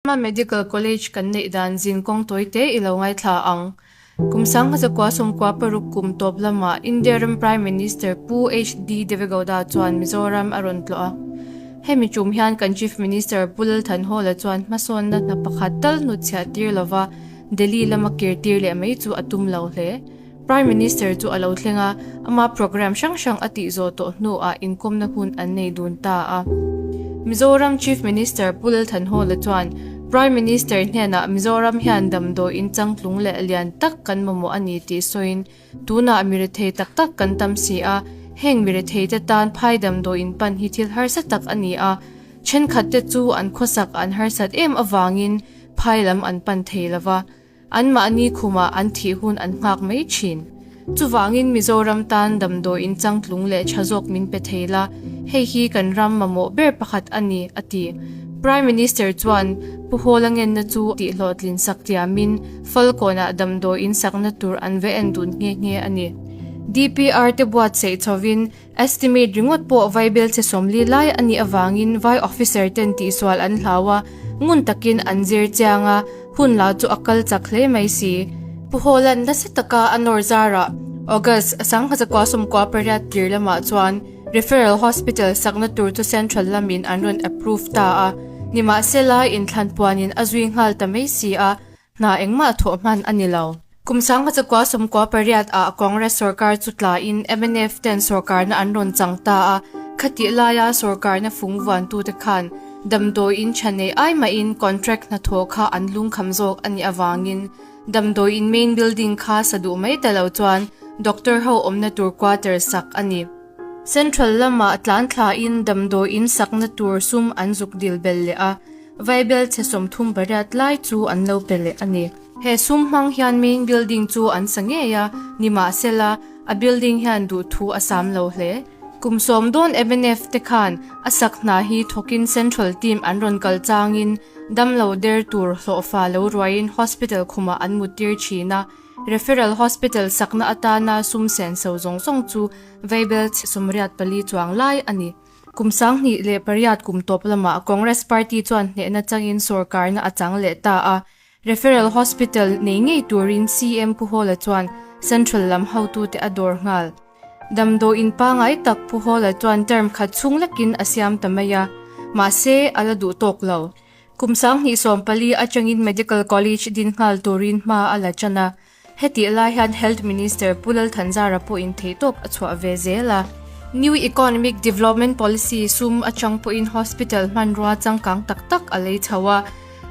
A Medical College kan neih dan zin kawng tawi te i lo ngaithla ang. Kum 1996 kum tawp lamah India ram Prime Minister Pu HD Devegowda chuan Mizoram a rawn tlawh a. Hemi tum hian kan Chief Minister Pu Lal Thanhawla chuan hmasawnna hna pakhat tal hnutchhiah tir lova Delhi lama kir tir leh mai chu a tum lo hle. Prime Minister chu a lo thleng a, ama programme hrang hrang a tih zawh tawh hnuah inkawmna hun an nei dun ta a. Mizoram Chief Minister Pu Lal Thanhawla chuan Prime Minister hnenah Mizoram hian damdawi inchangtlung leh lian tak kan mamawh a ni tih sawiin tunah mi rethei tak tak kan tam si a, heng mi retheite tan phai damdawi inpan hi thil harsa tak a ni a, thenkhatte chu an khawsak an harsat em avangin phai lam an pan thei lova. Anmahni khumah an thih hun an nghak mai thin. Chuvangin Mizoram tan damdawi inchangtlung leh tha zawk min pe thei la, hei hi kan ram mamawh ber pakhat a ni, a ti. Prime Minister chuan Pu Hawla ngenna chu tihhlawhtlin sak tiamin Falkawnah damdawi insakna tur an va en dun nghe nghe a ni. DPR te buatsaih chhovin Estimate ringawt pawh vaibel che 40 lai a nih avangin vai officer ten tihsual an hlau a, ngun takin an zir chiang a, hun lah chu a kal chak hle mai si. Pu Hawla'n nasa taka a nawr zarah August 1998 tir lamah chuan Referral Hospital sakna tur chu Central lamin an rawn approve ta a, nimahsela inthlan puanin a zui nghal ta mai si a, Hna engmah thawh hman a ni lo. Kum 1998 ah Congress sorkar chu tlain mnf ten sorkarna an rawn chang ta a, khatih laia sorkarna fung vuantute khan damdawi in tha nei ai mahin contract hnathawh kha an lungkham zawk a nih avangin damdawi in main building kha sa duh mai ta lo chuan doctor ho awmna tur quarter sak a ni. Central lamah tlan thlain damdawi in sakna tur sum an zuk dil belh leh a. Vaibel chhe 38 lai chu an lo pe leh a ni. He sum hmang hian main building chu an sa ngei a, nimahsela a building hian duhthu a sam lo hle. Kum 10 dawn mnf te khan a sak hna hi thawkin central team an rawn kal changin damlo der tur hlawhfa lo ruaiin hospital khumah an muttir thin a, Referral Hospital sakna atana sum senso zawng zawng chu vaibel chhe 84 chuang lai a ni. Kum 2008 kum tawp lamah Congress Party chuan hnehna changin sorkarna a chang leh ta a, Referral Hospital nei ngei turin CM Pu Hawla chuan Central lam hotute a dawr nghal. Damdawiin pangngai tak Pu Hawla chuan term khat chhung lekin a siam ta mai a, mahse a la duh tawk lo. Kum 2014 atangin Medical College din nghal turin hma a la tan a, Hetih lai hian Health Minister Pu Lal Thanzara pawhin theihtawp a chhuah ve zel a. New Economic Development Policy sum atang pawhin hospital hmanrua changkang tak tak a lei chho a.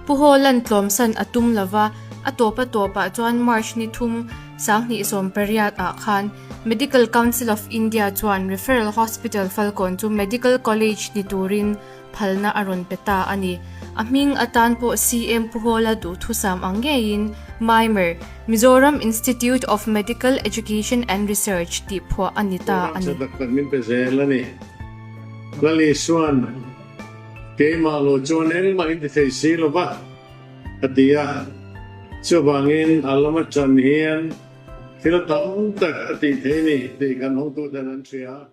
Pu Hawla'n tlawmsan a tum lova, a tawp a tawpah chuan March ni thum 2018 ah khan Medical Council of India chuan Referral Hospital Falkawn chu Medical College ni turin phalna a rawn pe ta a ni. A hming atan pawh CM Pu Hawla duhthusam ang ngeiin MIMER, Mizoram Institute of Medical Education and Research, tih phuah a ni ta a ni. Tak tak min pe zel a ni. Lal Isua'n, Keimah lo chuan engmah in ti thei si lo va, a ti a. Chuvangin a lama ṭan hian thil tam tak a tih thei ni tih kan hotuten an hria.